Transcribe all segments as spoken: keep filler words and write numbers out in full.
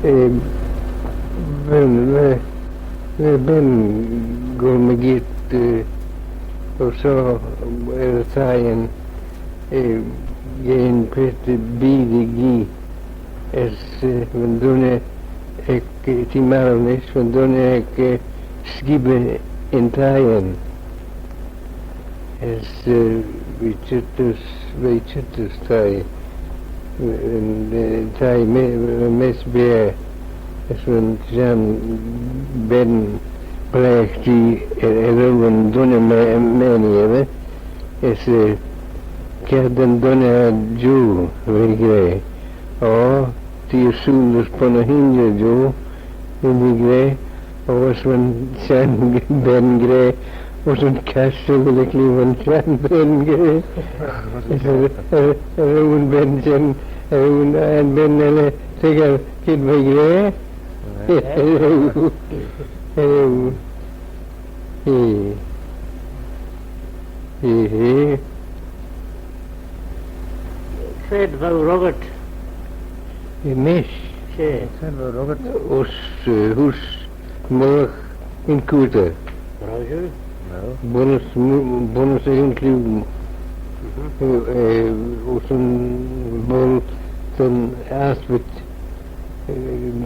Eh, ben, eh, eh, ben goll mygeayrt, eh, ayns shoh, eh, er y thieyn, eh, jeh'n paart bee da gee, as, eh, va'n dooinney ec, eh, t'eh marroo nish, va'n dooinney ec, eh, skibbey yn thieyn. As, eh, v'eh çheet dys, v'eh çheet dys thie, yn, eh, thie me-, mess beaghey, as va'n shenn ben blaaghey, eh, eh, va'n dooinney me-, maynee, eh, as, eh, kiart da'n dooinney ad jiu, v'eh gra. O, t'eh ersooyl dys bun y h-injil jiu, v'eh gra. O, as va'n shenn ben gra, as va'n cashtal dy chliwe, va'n shenn ben gra. As er, er, er yn ben shen, er yn, yn ben elley, toiggal kied v'eh gra. Eh, eh, eh. Cre v'ou ruggit? Eh, mish? She. Cre v'ou ruggit? Uss, eh, uss mullagh yn cooyrt. Row shiu? No. Bunnys, mu-, bunnys yn clieau. Mhm. Eh, eh, uss yn boayl, yn aspiet. Eh,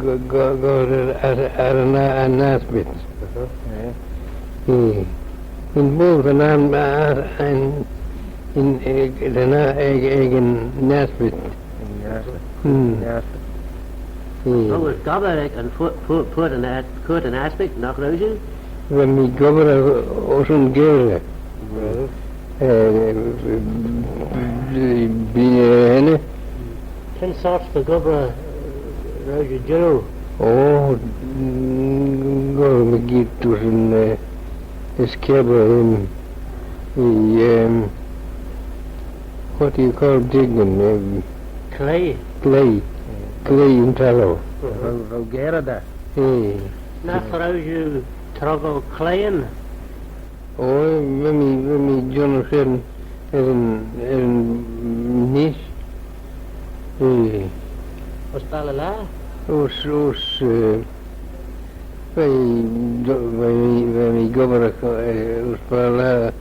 go-, go-, goll er, er, er yn, yn aspiet. Mhm. Eh. Yn boayl, yn, yn, yn, yn, eh, yn, eh, eh, yn aspiet. Yn aspiet. Hmm. Yn aspiet. Eh. Row shiu gobbraghey ec yn pu-, pu-, puirt yn a-, cooyrt yn aspiet, nagh row shiu? Va mee gobbraghey ayns yn Gaelg. Eh, eh, eh, bee, eh, hennah. Cre'n sorçh dy gobbraghey, eh, row shiu jannoo? O, mm, goll mygeayrt ayns yn, eh, as kiabba, um, the, um, what do you call digging? Um, clay. Clay. Clay yn talloo. Row, row garey da. Eh. Nagh row shiu troggal clayyn? O, va mee, va mee jannoo shen er yn, er yn nish. Eh. Ayns Ballylaa? Uss, uss, eh, va, va, va mee gobbraghey, eh, ayns Ballylaa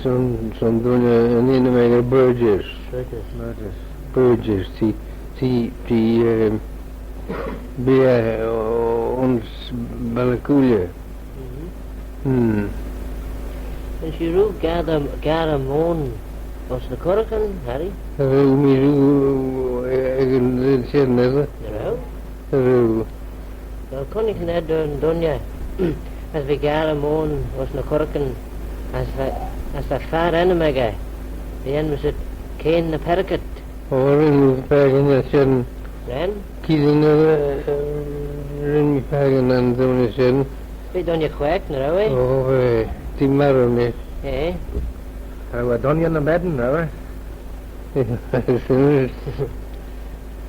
son, son dooinney, eh, yn ennym echey Burgess. Burgess. Burgess, t'eh, t'eh, t'eh, eh, beaghey, eh, ayns Balley Cooilley. Mhm. Hmm. As shiu rieau garey, garey moyne ayns ny curraghyn, Harry? Rieau mee rieau, eh, ec yn red shen, eh? Rieau? Rieau. Well, cooinaghtyn ayd da'n dooinney, as v'eh garey moyne ayns ny curraghyn, as va, as va fer-ennym echey, v'eh enmyssit Keayn ny Perkit. O, ren mee fakin shen. Ren? Keayn, eh, eh, ren mee fakin yn dooinney shen. V'eh dooinney quaagh, nagh row eh? O, eh, t'eh marroo nish. Eh? Row eh dooinney ny Meddan, row eh?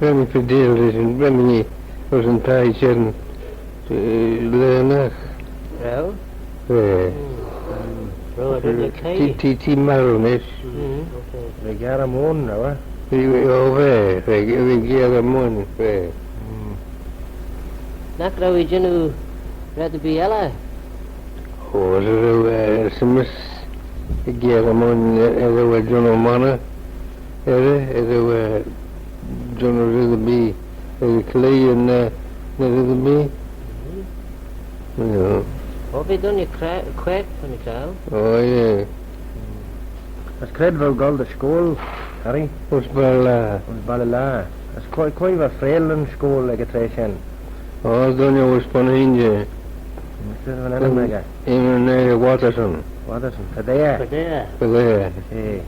Ren mee preaçheil rish, ren mee ayns yn thie shen, eh, laa ennagh. Row? Eh. Hmm. Row eh dooinney quaagh? T'eh, t'eh, t'eh marroo nish. Hmm, okay. V'eh garey moyne, row eh? V'eh, o, v'eh, v'eh, v'eh garey moyne, v'eh. Hmm. Nagh row eh jannoo red erbee elley? O, row, eh, shen mish garey moyne, eh, row eh jannoo monney, eh, row eh jannoo red erbee, eh, clean, eh, ny red erbee. Mhm. Yeah. O, v'eh dooinney cra-, quaagh, ta mee credjal. O, yeah. As cre v'ou goll dy scoill, Harry? Ayns Ballylaa. Ayns Ballylaa. As quoi, quoi va freayll yn scoill ec y traa shen? O, dooinney ayns Ponahinja. Cre va'n ennym echey? Ennym echey Watterson. Watterson. Fadea? Fadea. Fadea. Eh.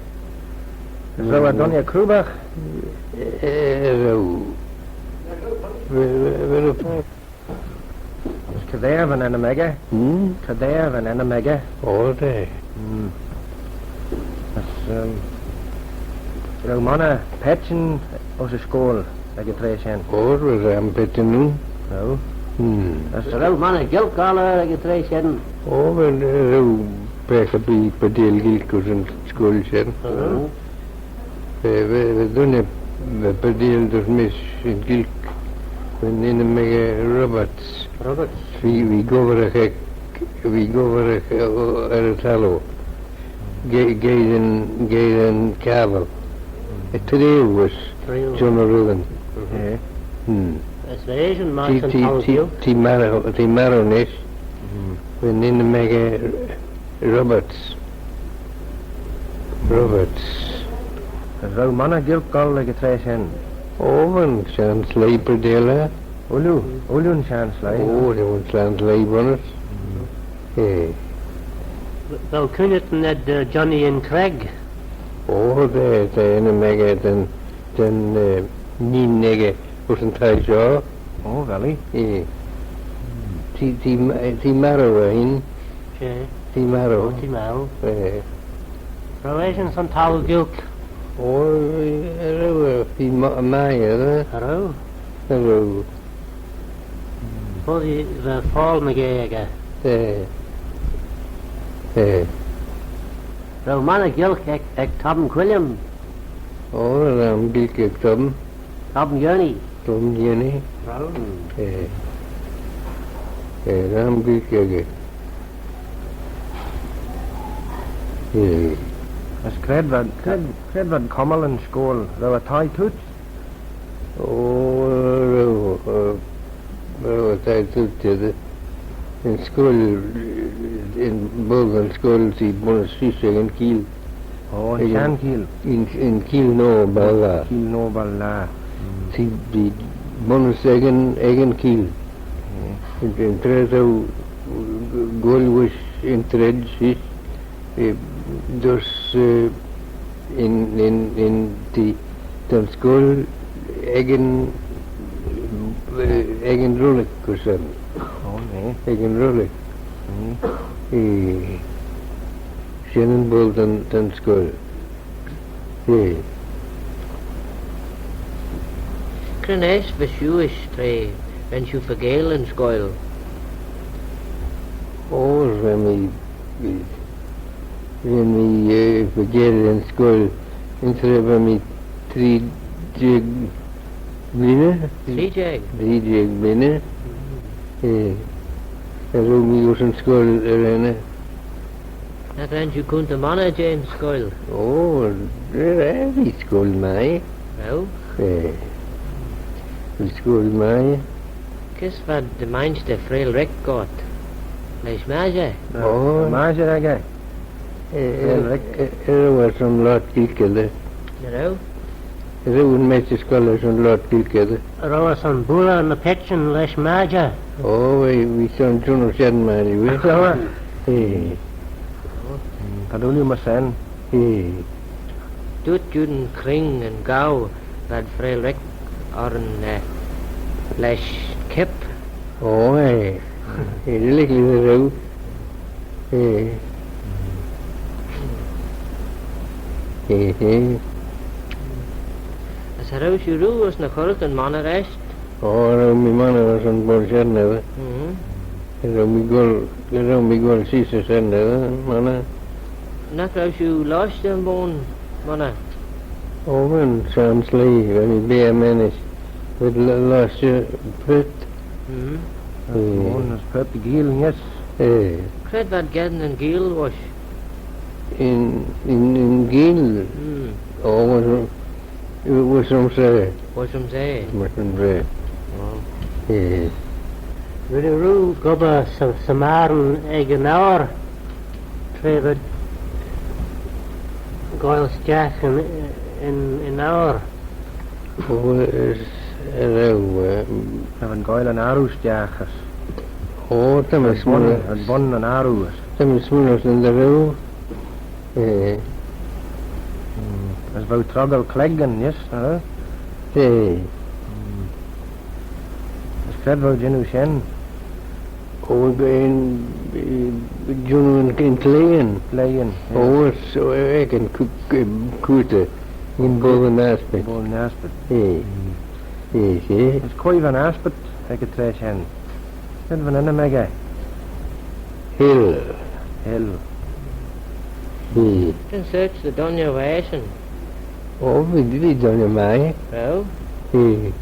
As row eh dooinney croomagh? Eh, row. Ve, ve, ve, As cre va'n ennym echey? Hmm? Cre va'n ennym echey? O, t'eh. Hmm. As, um, row monney paitçhyn ayns y scoill ec y traa shen? O, row, row paitçhyn ayn. Row? Hmm. As row monney Gaelg goll ec y traa shen? O, row, row peccaghey bee paitçheil Gaelg ayns yn scoill shen. Uh-huh. Row. Eh, va, va dooinney, va paitçheil dys mish yn Ghaelg. Va'n ennym echey Roberts. Roberts. V'ee, v'ee gobbraghey, v'ee gobbraghey, eh, er y thalloo. Ge-, geiyrt yn, geiyrt yn cabbyl. Eh, traa uss. Traa uss. John O'Rourke. Mhm. Eh. Hmm. As v'eshyn, t'ee, t'ee, t'ee marroo, t'ee marroo nish. Mhm. Va'n ennym echey Roberts. Roberts. As row monney Gaelg goll ec y traa shen? O, va'n shenn sleih preaçheil. Ooilley, ooilley yn shenn sleih. O, va'n shenn sleih bunnys. Eh. Vel cooinaghtyn ayd, eh, Johnny yn Cregg? O, t'ee, t'ee ennym echey da'n, da'n, eh, inneen echey ayns yn thie shoh. O, vel eh? Eh. T'ee, t'ee, t'ee marroo eh hene. T'ee. T'ee marroo. O, t'ee marroo. Eh. Row eshyn son thalloo Gaelg? O, eh, row, eh, t'ee ma-, mie, eh? Row? Row. Foddee va fockle mygeayrt echey. Eh. Eh. Row monney Gaelg ec, ec Tom Quilliam? O, ram Gaelg ec Tom. Tom Yearney. Tom Yearney. Row. Eh. Eh, ram Gaelg echey. Eh. As c'raad v'ad, c'raad, c'raad v'ad cummal yn scoill, row eh thie dhyt? O, row, eh, row eh thie dhyt, eh, yn scoill, yn bolg yn scoill, t'ee bunnys sheese ec yn cheeill. O, yn shenn cheeill. Yn, yn cheeill noa Ballagh. Cheeill noa Ballagh. Mm. T'ee, t'ee bunnys ec yn, ec yn cheeill. Mm. Yn, yn traa t'ou goaill voish yn treid sheese, eh, dys, eh, yn, yn, yn, t'ee, ta'n scoill ec yn, eh, ec yn Rhullick, gys shen. O, nee. Ec yn Rhullick. Mm. Eh, shen yn bolg da'n, da'n scoill. Eh. Cre'n aght va shiuish tra ren shiu faagail yn scoill? O, ren mee, ren mee, eh, faagail yn scoill, yn traa va mee tree jeig bleeaney. Tree jeig? Tree jeig bleeaney. Mm. Eh, cha row mee ayns yn scoill er-ennym. Nagh ren shiu coontey monney jeh'n scoill? O, eh, v'ee scoill mie. Row? Eh, v'ee scoill mie. Kys v'ad dy mainshter Frail Rick ort? Lesh majer? O. Majer echey? Eh, Frail Rick. Eh, eh, row eh son loayrt Gaelg echey. Row? Row yn maighster scoill son loayrt Gaelg echey? Row eh son bwoalley ny paitçhyn lesh majer? O, v'ee, v'ee son jannoo shen, maree. Row eh? Eh. T'ad ooilley myr shen. Eh. Dooyrt Juan Cring yn Gaaue v'ad Frail Rick orrin, eh, lesh kip. O, eh. Eh, dy lick lhieu row. Eh. Eh, eh. As cha row shiu rieau ayns ny churraghyn monney r'eisht? O, cha row mee monney ayns yn bun shen, eh. Mhm. Cha row mee goll, cha row mee goll sheese ayns shen, eh, monney. Nagh row shiu loshtey yn bun monney? O, va'n shenn sleih, va mee beaghey manish. V'ad lo-, loshtey paart. Mhm. Eh. As paart dy gheeill neesht. Eh. C'raad v'ad geddyn yn gheeill voish? Yn, yn, yn gheeill? Mm. O, voish, voish yn shaa. Voish yn shaa? Voish yn shaa. O. Eh. Ren oo rieau gobbyr sy, sy marroo ec yn hour? Tra v'ad goaill stiagh yn, yn, yn hour? O, as, eh, row, eh, v'ad goaill yn arroo stiagh as. O, ta mee smooinaghtyn. Yn bun, yn bun yn arroo as. Ta mee smooinaghtyn dy row. Eh. Mm. As v'ou troggal cleggan neesht, eh? Eh. Mm. As c'raad v'ou jannoo shen? O, yn, eh, jannoo yn, yn cleggan. Cleggan, eh. O, so, eh, ec yn coo-, coo-, coontey, yn bolg yn aspick. Bolg yn aspick. Eh. Mm. Eh, eh. As quoi va'n aspick ec y traa shen? Cre'n ennym echey? Hill. Hill. Eh. Cre'n sorçh dy dooinney v'eshyn? O, v'eh, v'eh dooinney mie. Row? Eh.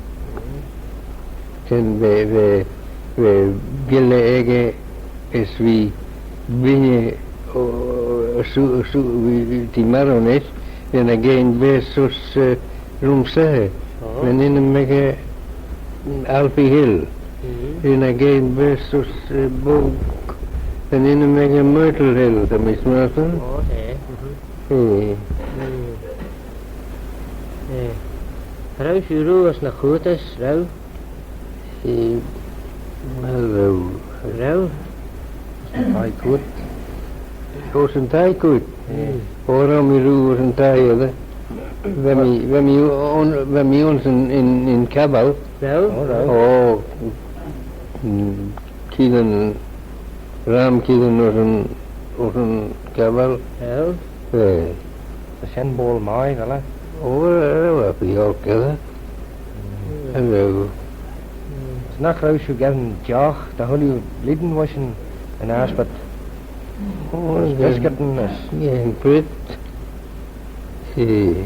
Shen va, va, va gilley echey as v'eh billey, o, o, su, su, v'eh, t'eh marroo nish, ren eh gein baase uss, eh, Rhumsaa. Oh. Va'n ennym echey Alfie Hill. Mm. Ren eh gein baase uss, eh, bog, va'n ennym echey Myrtle Hill, ta mee smooinaghtyn. Oh, eh. Mm-hmm. Eh. Mm. Eh. Cha row shiu rieau ayns ny chooyrt, cha row? Eh, cha row. Cha row? Ayns yn thie cooyrt. Ayns yn thie cooyrt? Eh. O, cha row mee rieau ayns yn thie, eh. Va mee, va mee ayn, va mee ayns yn, yn, yn cabal. Cha row? O, cha row. O, mm, keeadyn, ram keeadyn ayns yn, ayns yn cabal. Cha row? Eh. Ta shen boayl mie, vel eh? O, cha row, cha row, cha row. Mm. Cha row. As nagh row shiu geddyn jough dy chooilley blein voish yn, yn aspiet? O, as biskityn as, geddyn breac. Eh.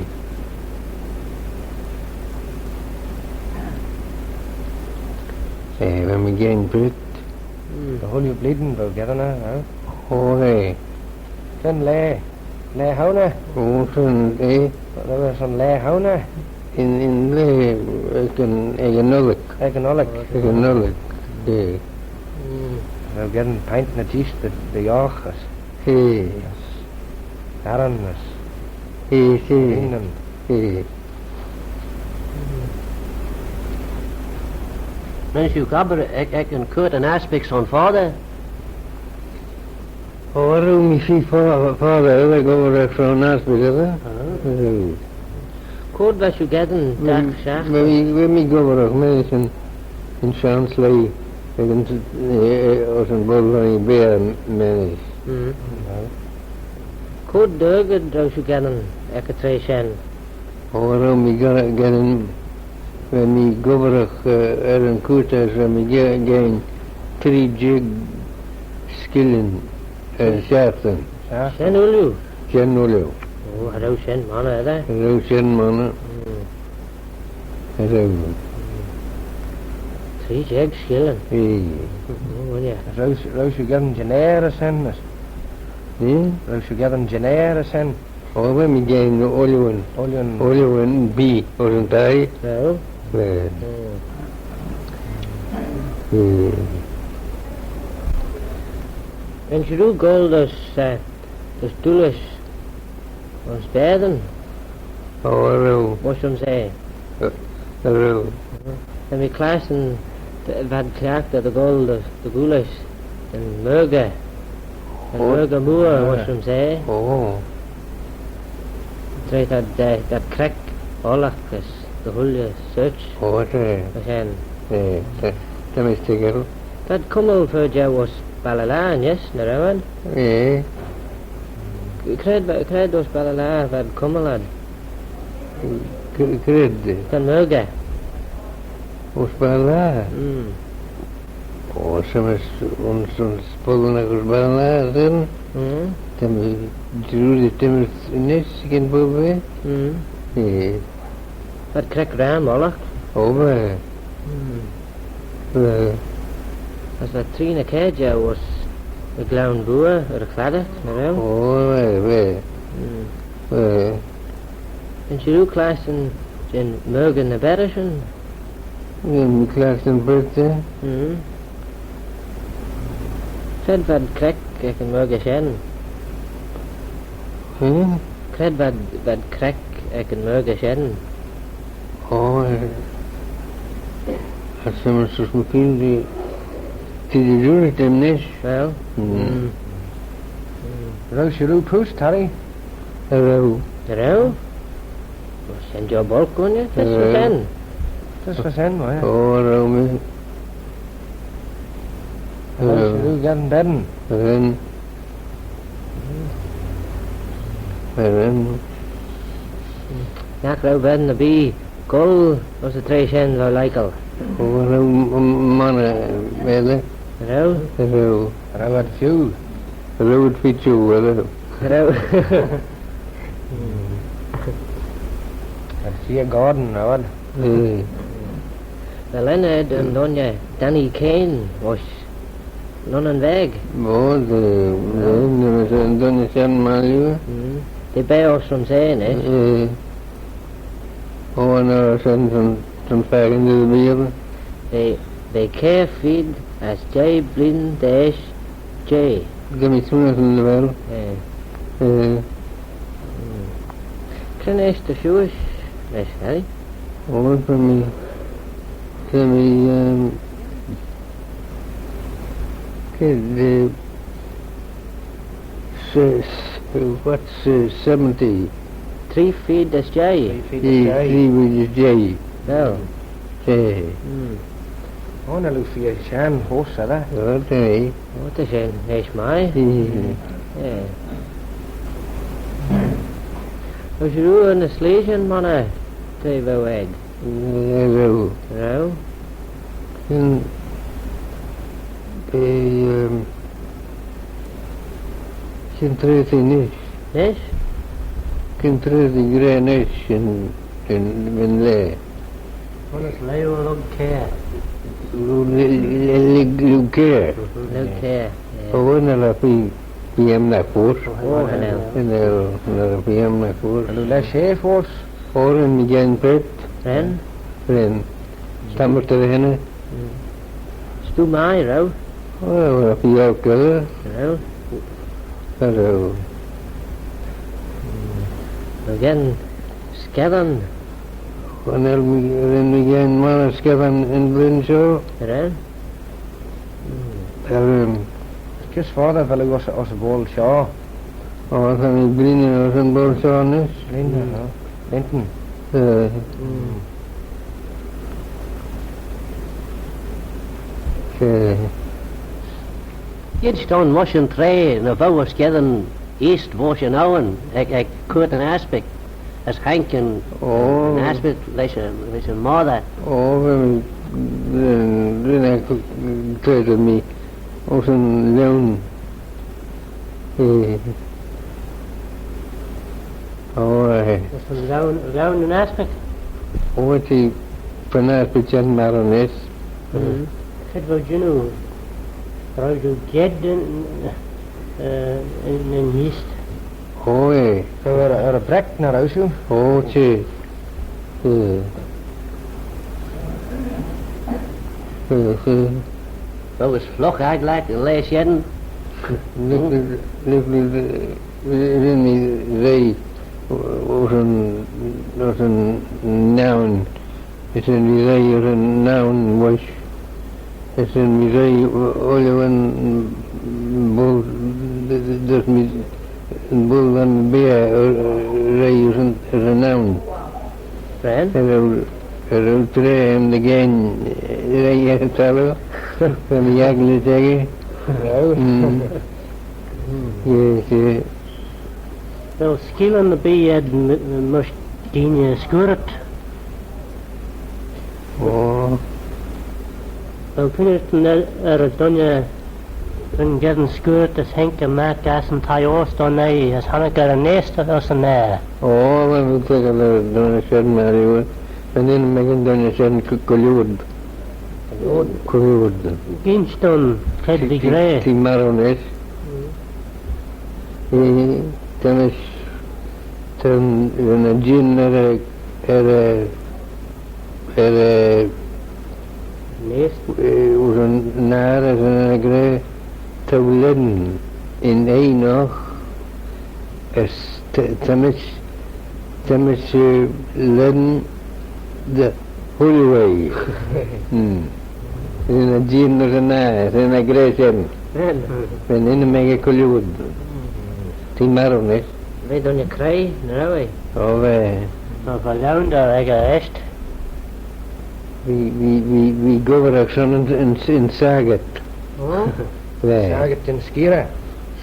Eh, va mee geddyn breac. Mm. Dy chooilley blein row geddyn eh, eh? O, eh. Shen laa, laa Houney? O, shen, eh. Row eh shen laa Houney? Yn, yn laa, ec yn, ec yn Nollaig. Ec yn Nollaig. Ec yn Nollaig, eh. Mm. Row geddyn paink ny çheet dy, dy jough as. Eh. As arran as. Eh, eh. Rinyn. Eh. Ren shiu gobbragh ec, ec yn cooyrt yn aspick son foddey? O, cha row mee feer fa-, foddey, eh, gobbragh son aspick, eh? Ah. Eh. Cur va shiu geddyn dagh shiaghtin? Va mee, va mee gobbragh, mannagh yn, yn shenn sleih, ec yn, eh, eh, ayns yn boayl veih beaghey, mannagh. Mm. Cur dy argid row shiu geddyn ec y traa shen? O, cha row mee ga-, geddyn, va mee gobbragh, eh, er yn cooyrt as va mee ga-, geddyn tree jeig skillin, eh, shiaghtin. Shiaghtin. Shen ooilley? Shen ooilley. O, cha row shen monney, eh? Cha row shen monney. Mm. Cha row. Tree jeig skillin. Eh. O, well, yeah. Row, row shiu geddyn jinnair ayns shen? Eh? Row shiu geddyn jinnair ayns shen? O, va mee geddyn ooilley. Ooilley. Ooilley bee ayns yn thie. Well. Eh. Mm. Eh. Ren shiu rieau goll dys, eh, dys Doolish ayns Baarn? O, cha row. Mysh rhym's eh. Eh, cha row. Ta mee clashtyn v'ad cliaghtey dy goll dy, dy Ghoolish yn Moirgey. Yn Moirgey Mooar, mysh rhym's eh. O. Tra t'ad, eh, t'ad creck ollagh as dy chooilley sorçh. O, ta. Myr shen. Eh, ta, ta mee toiggal. V'ad cummal fer jeu ayns Ballylaa, yes, nagh row ad? Eh. C'raad, c'raad ayns Ballylaa v'ad cummal ad? Cre-, cre'd? Ta'n Moirgey. Ayns Ballylaa? Mm. O, ta mee, ayns, ayns Pollynagh ayns Ballylaa, shen? Mm. Ta mee, Judy, ta mee, nish, gyn bobbey? Mm. Eh. V'ad creck ram ollagh. O, va. Mm. Va. As va tree ny caid jeu ayns y Glion Booar er y chladdaght, nagh row? O, va, va. Mm. Va. Ren shiu rieau clashtyn jeh'n Moirgey ny berrishyn? Ren mee clashtyn breac, eh? Mm. Cre'd v'ad creck ec yn Moirgey shen? Hmm? Cre'd v'ad, v'ad creck ec yn Moirgey shen? O, eh, as shen as mychione, t'eh dy liooar dhyt nish. Well. Mm. Mm. Mm. Row shiu rieau poost, Harry? Cha row. Cha row? Well, shen job olk, ghooinney. Tys va shen. Tys va shen, well. O, cha row mee. Row shiu rieau geddyn ben? Ren. Ren. Nagh row ben erbee goll ayns y traa shen, va Michael? O, cha row m-, m-, monney, eh, vel eh? Cha row? Cha row. Cha row ad feeu. Cha row ad feeu, cha row. Cha row. Ad feeu Gordon, cha row ad. Eh. Vel enney ayd yn dooinney Danny Caine, voish Lunnin Vague? Oh, dy, dy, dy, dy, yn dooinney shen, myr lhieu. Mm. T'eh beaghey ayns shen, eh? Eh. Oh, yn oyr shen, shen, shen fakin dy beaghey. V'eh, v'eh kiare feed as jeih blein dy eash jeh. Jimmy Smith yn dy vel. Eh. Eh. Mm. Cre'n eash ta shiuish lesh, Harry? Oh, ta mee, ta mee, um, kid, uh, se-, se-, what's, uh, seventy? Tree feed as jeih? Tree feed as jeih. Tree feed as jeih. Well. Jeih. Hmm. Oh, nagh lhieu feer shenn, horse, eh? Oh, ta. Oh, ta shen, nish mie. Mm. Yeah. Row shiu rieau ny sleityn, monney, t'eh veu aeg? Eh, row. Row? Shen, eh, um, shen traa t'eh nish. Nish? Shen traa t'eh gra nish shen, shen, shen laa. Well, it's Leo Lugcare. Lu-, lu-, lu-, lu-, Lugcare. Lugcare, yeah. Oh, well, nagh lhieu feer, feer aym ny foast. Oh, cha nel. Cha nel, nagh lhieu feer aym ny foast. Well, lesh eh foast? Oh, ren mee jeeaghyn paart. Ren? Ren. Tammylt er dy henney. Mm. S'tru mie, row? Oh, well, feer aym. Row? Hello. Mm. Row jeeaghyn skeddan? Cha nel mee, ren mee jeeaghyn monney skeddan yn blin shoh. Ren? Mm. Ren. Kys foddey vel oo ayns, ayns y boayl shoh? Oh, ta mee bleeaney ayns yn boayl shoh nish. Bleeaney, mm, huh? Bleeaney. Eh. Mm. Eh. Giddyn mysh yn traa, ny vel oo skeddan eeast voish yn awin ec, ec Cooyrt yn Aspick, as haink yn, oh, yn aspick lesh y, lesh y moddey. Oh, ren, ren, ren eh credjal mee ayns yn lhionn. Eh. Oh, eh. Ayns yn lhionn, lhionn yn aspick? Oh, t'eh, yn aspick shen, myr yn eash. Mm. Cre v'ou jannoo? Row oo geddyn, eh, yn, yn eeast? Oh, eh. So er, er y breck ny row shiu? Oh, t'eh. Eh. Eh, eh. Well, as fliugh agglac yn laa shen. Ren mee, ren mee reih ayns yn, ayns yn awin. As ren mee reih ayns yn awin voish. As ren mee reih ooilley yn buill, dys mee yn buill dy beaghey, eh, reih ayns yn, ayns yn awin. Ren? Cha row, cha row traa aym dy gheiney, eh, reih er y thalloo, ren mee aggle echey. Row? Mm. Yes, eh. Well, skeealyn erbee ayd, m-, m-, mysh deiney scuirrit. Oh. Well, pynit yn er, er y dooinney, yn geddyn scuirrit as haink y magh ass yn thie oast dooinney, as honnick er yn eaist ayns yn aer. Oh, well, t'eh gra er y dooinney shen, myr lhieu. Ren mee jeeaghyn dooinney shen co-, co-liooar. Co-liooar. Ginsh dooin, cre t'eh gra? T'eh, t'eh marroo nish. Mm. Eh, ta mish, ta, ta ny jeeaghyn er, er, er, eh, ayns yn aer, as ren eh gra, t'ou lane yn eainagh, as ta, ta mish, ta mish, eh, lane dy Holloway. Hmm. Ren eh jeeaghyn ayns yn aer, ren eh gra shen. Ren. Ren, ren eh co-liooar. T'eh marroo nish. V'eh dooinney creoi, nagh row eh? O, va. Va, va lhiam da ec y eisht. V'eh, v'eh, v'eh, v'eh gobbragh son yn, yn, yn saggyrt. O. Va. Saggyrt yn skeerey?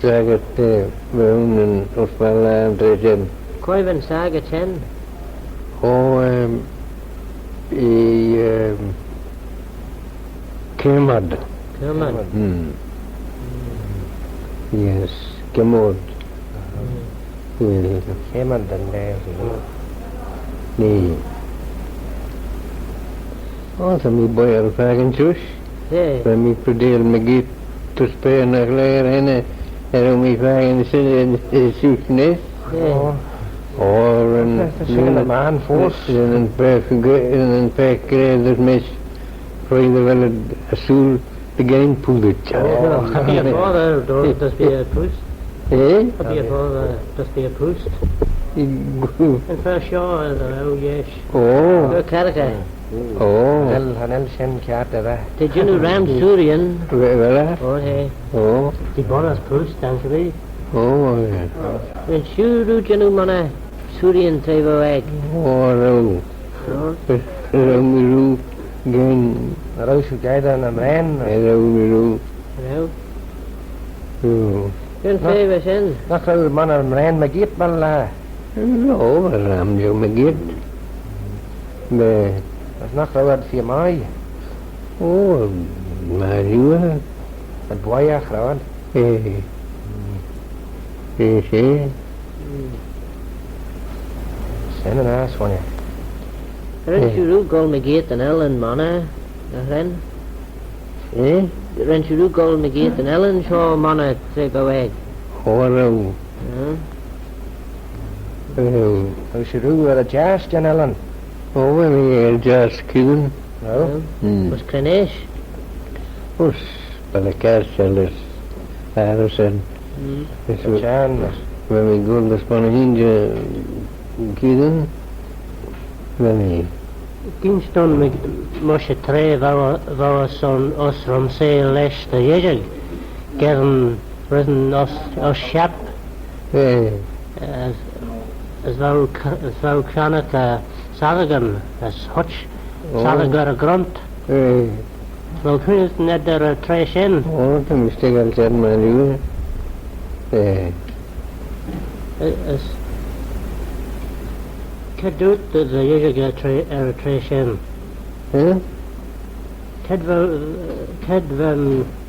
Saggyrt, eh, va ayn yn Ospalley yn traa shen. Quoi va'n saggyrt shen? O, ehm, eh, ehm, Kermode. Kermode. Hmm. Yes, Kermode. Hmm. Yeah. Kermode and there, you know. Nee. O, ta mee boayl fakin shiuish. Eh. Va mee preacheil mygeayrt dys paart ny ghlare hene, er va mee fakin shen, eh, shiuish nish. Eh. O, ren, ren yn paagh gra-, ren yn paagh gra dys mish, roie dy vel ad ersooyl dy geddyn poostit. O, cha bee eh foddey dys bee eh poost. Eh? Cha bee eh foddey dys bee eh poost. Yn fer shoh, eh, dy row yesh. O. Dy carragh eh. O. Cha nel, cha nel shen kiart dy ve. T'eh jannoo ram sooree. Vel, vel eh? O, t'eh. O. T'eh bunnys poost, ansherbee. O, yeah. Ren shiu rieau jannoo monney sooree traa v'ou aeg? O, row. O. Row mee rieau geddyn. Row shiu geddyn ny mraane? Row mee rieau. Row. Row. Gyn favour shen. Nagh row monney mraane mygeayrt vel eh? No, ram jeu mygeayrt. Be. As nagh row ad feer mie? O, mie liooar. Ad boiagh row ad? Eh. Eh, she. Shen yn ass, vel eh? Ren shiu rieau goll mygeayrt yn ellan monney, nagh ren? Eh? Ren shiu rieau goll mygeayrt yn ellan shoh monney traa v'ou aeg? O, row. Hmm. Row. Row shiu rieau er y jiass jeh'n ellan? O, ren mee er y jiass keayn. Row? Hmm. Ayns cre'n eash? Ayns Balley Castle as Harrison. Hmm. As va, va mee goll dys Bun y Hinjey keayn. Va mee. Gyn stod mee mysh y traa v'ou, v'ou son uss rhymsail lesh dty yishig, geddyn ren uss, uss shapp. Eh. As, as v'ou cr-, as v'ou crannit, eh, soallaghyn, as hutch, o, soallaghey er y grunt. Eh. V'ou cooinaghtyn eddyr y traa shen? O, ta mee stekal shen mie liooar. Eh. Eh, as cre dooyrt dty yishig er y traa, er y traa shen? Eh? Cre va, cre va'n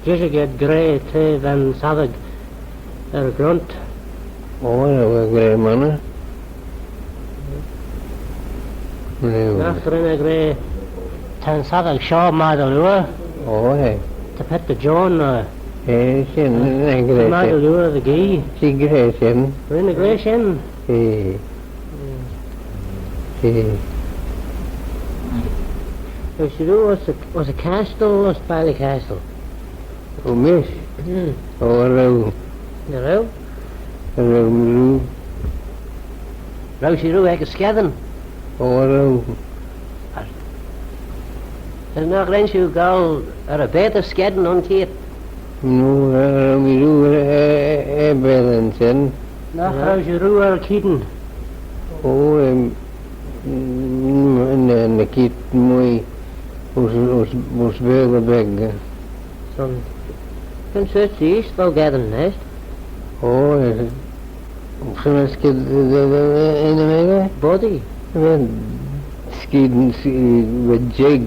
yishig ayd gra tra va'n soallaghey er y grunt? O, eh, va gra monney. Nagh ren eh gra ta'n soallaghey shoh mie dy liooar? O, eh. Ta paart dy Joan, eh. Eh, shen, eh, gra shen. Mie dy liooar dy gee. She gra shen. Ren eh gra shen? Eh. Eh. Row shiu rieau ayns y, ayns y chastel, ayns Balley Castle? O, mish? Hmm. O, row. Row? Row mee rieau. Row shiu rieau ec y skeddan? O, row. As nagh ren shiu goll er y baatey skeddan un cheayrt? No, row mee rieau er, er, er baatey shen. Nagh row shiu rieau er y keayn? O, em, ny, ny keayn mooie ayns, ayns, ayns baatey beg. Son, son sorçh eeast v'ou geddyn, eh? O, eh, son yn skeead, eh, eh, eh, eh, eh, eh? Body. Well, skeead, eh, va jeig,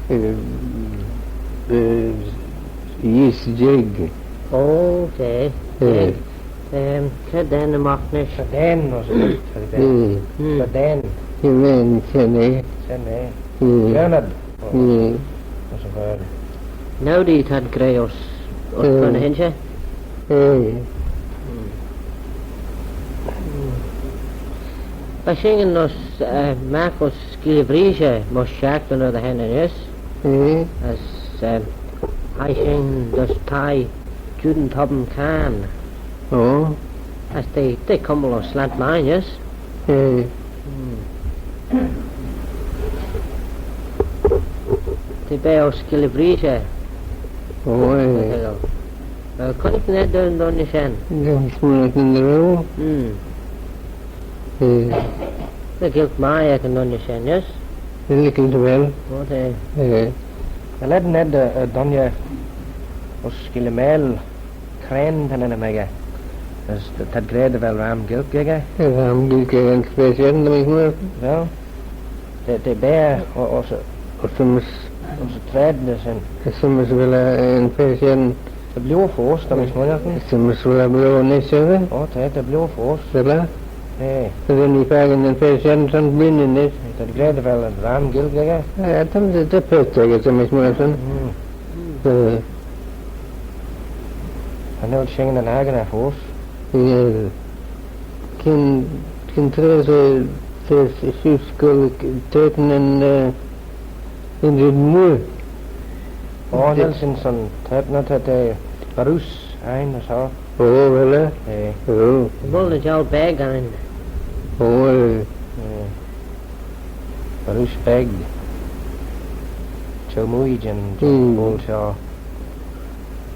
eh, eh, eeast jeig. O, okay. Eh. Jeig. Ehm, cre da'n magh nish? Cre da'n, as, cre da'n. Mm. Mm. Cre da'n. Cre da'n, shen eh. Shen eh. Mm. Bernard. Mm. As y Vaarle. Nowdy t'ad gra uss, uss, mm, Bun y Hinjey. Eh. Mm. Mm. Va shin uss, eh, magh uss Skeeylley Vreeshey mysh shiaghtin er dy henney, yes. Eh. As, eh, hie shin dys thie Juan Tobin Cane. O. As t'eh, t'eh cummal ayns slaynt main, yes? Eh. Hmm. T'eh beaghey ayns Skeeylley Vreeshey. O, eh. Well, cre dy vel eddyr yn dooinney shen? Dy smooinaghtyn dy row. Hmm. Eh. T'eh Gaelg mie ec yn dooinney shen, yes? Licklight dy vel. O, t'eh. Eh. Dy vel eddyr, eh, dooinney ayns Skeeylley Maayl. Crane ta'n ennym echey. As t-, t'ad gra dy vel ram Gaelg echey? Ram Gaelg echey yn fer shen, ta mee smooinaghtyn. Well, t'eh, t'eh beaghey o-, ayns y, ayns y, ayns y traid ny shen. As vel eh yn fer shen? Ta bio foast, ta mee smooinaghtyn. As vel eh bio nish, eh? O, t'eh, ta bio foast. Vel eh? Eh. Dy vel mee fakin yn fer shen son bleeaney nish. T'ad gra dy vel ram Gaelg echey? Eh, t'ad, t'ad, t'ad paart echey, ta mish myr shen. Mm. Eh. Cha nel shin yn akin eh foast. Eh. Gyn, gyn traa, eh, traa seose goll, traa yn, eh, yn red mooar. O, cha nel shin son, traa, ny, traa, eh, barroose ain, as shoh. O, vel eh? Eh. O. B'ol ny jowl beg ain. O, eh. Eh. Barroose beg. Çheu-mooie jeh'n, jeh'n b'oayl shoh.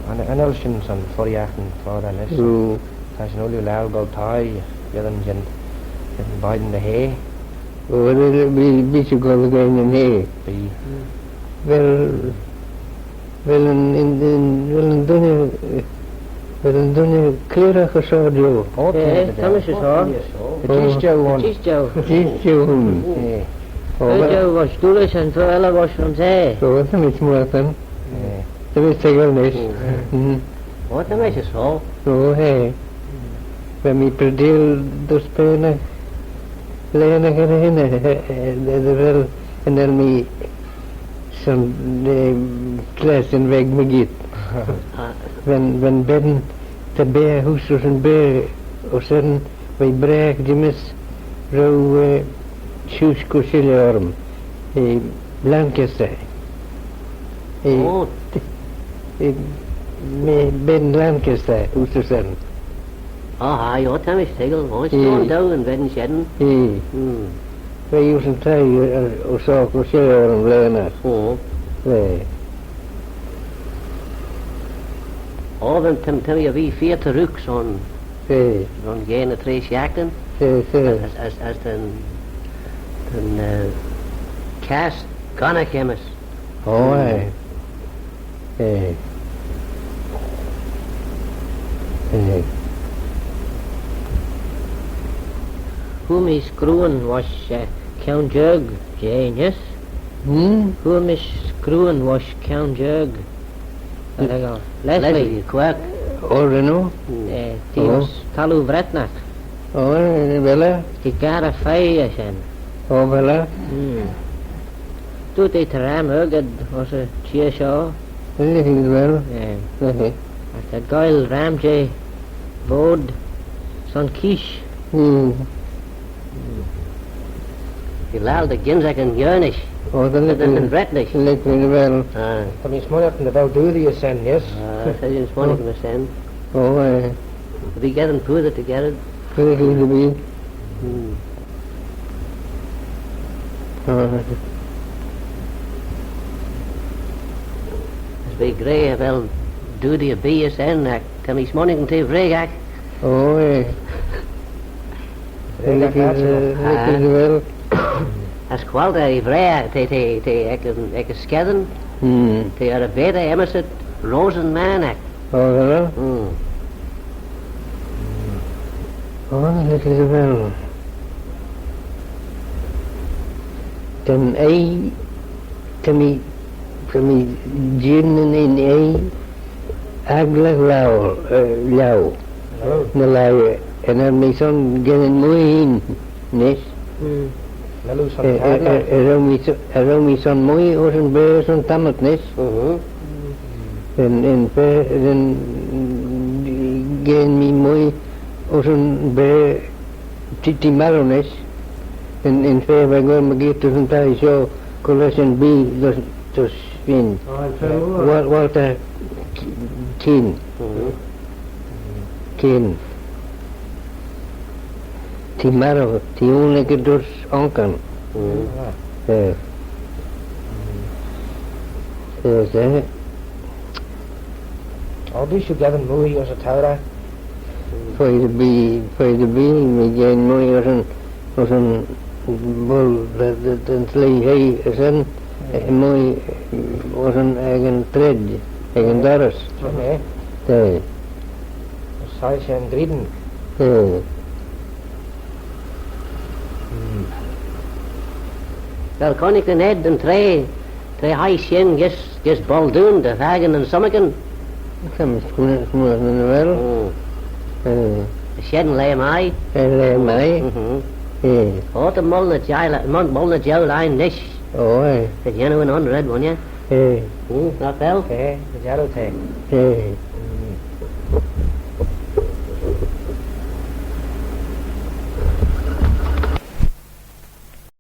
Cha, cha nel shin son fuirraght yn foddey nish. O. Ta shin ooilley laccal goll thie, geddyn jeh'n, jeh'n bine dy hay. O, bee, bee, bee shiu goll geddyn yn hay. Bee. Vel, vel yn, yn, yn, vel yn dooinney, vel yn dooinney cleragh ayns shoh jeu? O, eh, ta mish ayns shoh. O. Jees jeu ayn. Jees jeu. Jees jeu ayn. Eh. O, vel jeu voish Doolish, yn fer elley voish Rhumsaa. O, ta mish myr shen. Eh. Ta mish toiggal nish. Mm. Mm. O, ta mish ayns shoh. O, eh. Va mee preaçheil dys paanagh, laghynagh er y hyney, eh, eh, eh, dy vel, cha nel mee son, eh, class yn veg mygeayrt. Va'n, va'n ben ta beaghey heose ayns yn beaghey ayns shen, v'eh bragh jemmys row, eh, seose cur shilley orrym, eh, Lancaster. Eh, oh. Eh, my ben Lancaster, ayns shen. Ah, aye, oh, ta mish toiggal. Oh, eh. Stone down yn ven shen. Eh. Hmm. V'eh ayns yn thie, eh, ayns shoh cur shilley orrym laghynagh. Oh. Eh. Oh, va'n, ta, ta mee er ve feer tarroogh son. Eh. Son ghaa ny traa shiaghtin. Eh, eh. As, as, as ta'n, ta'n, eh, cast gonney chemmys. Oh, eh. Eh. Eh. Hooar mee screeuyn voish, eh, Kione Jeug, jeh neesht. Hmm? Hooar mee screeuyn voish Kione Jeug. Leslie. Leslie Quirk. Oh, ren oo? Eh, t'eh ayns Thalloo Vretnagh. Oh, eh, vel eh? T'eh garey feiyr shen. Oh, vel eh? Hmm. Dooyrt eh ta ram argid ayns y çheer shoh. Vel, vel. Eh. Eh. As t'ad goaill ram jeh voad son keesh. Hmm. T'eh laccal dy gynsagh yn Yernish. Oh, vel eh? Yn Vretnagh. Vel eh, vel. Ah. Ta mee smooinaghtyn dy vel doodee ayns shen, yes? Ah, ta mee smooinaghtyn ayns shen. Oh, eh. Bee geddyn poosey ta geddyn. Vel eh, vel eh. Hmm. Ah. As v'eh gra dy vel doodee erbee ayns shen, agh ta mee smooinaghtyn t'eh vreagagh. Oh, eh. Vel eh, vel eh, vel. As quoll t'eh vreagagh, t'eh, t'eh, t'eh ec, ec y skeddan. Hmm. T'eh er y beaghey enmyssit Rosenmann. Oh, vel eh? Hmm. Oh, vel eh, vel. Ta'n oaie, ta mee, ta mee jeeaghyn yn oaie, agglagh laue, eh, laue. Oh. Ny laue, eh, cha nel mee son geddyn mooie hene nish. Hmm. Eh, eh, eh, cha row mee so-, cha row mee son mooie ayns yn beaghey son tammylt nish. Mhm. Yn, yn beaghey, yn, geddyn mee mooie ayns yn beaghey t'eh, t'eh marroo nish, yn, yn fer va goaill mygeayrt ayns yn thie shoh, cooyl lesh yn bee dys, dys shin. Oh, yn fer mooar. Wal-, Walter Keane. Mhm. Keane. T'eh marroo, t'eh ayn ec y dooys onghan. Mhm. Eh. Eh, eh. Oh, bee shiu geddyn mooie ayns y tourey? Foddee bee, foddee bee, mee geddyn mooie ayns yn, ayns yn boayl dy, dy, dy, da'n slee hoie ayns shen, eh, mooie ayns yn, ec yn trade, ec yn dorrys. Okay. T'eh. As hie shen drein. T'eh. Hmm. Vel, coonaghtyn ayd yn traa, traa hie shin gys, gys Boldoon dy fakin yn summagyn? Ta'n smooinaghtyn vel. Hmm. Eh. Shen laa mie. Shen laa mie. Mhm. Eh. Oh, ta moylley jeih, moylley jeih lhie nish. Oh, eh. Dy yannoo yn un red, wooinney? Eh. Mm, not bad. Eh. Dy jarroo t'eh. Eh. Mm.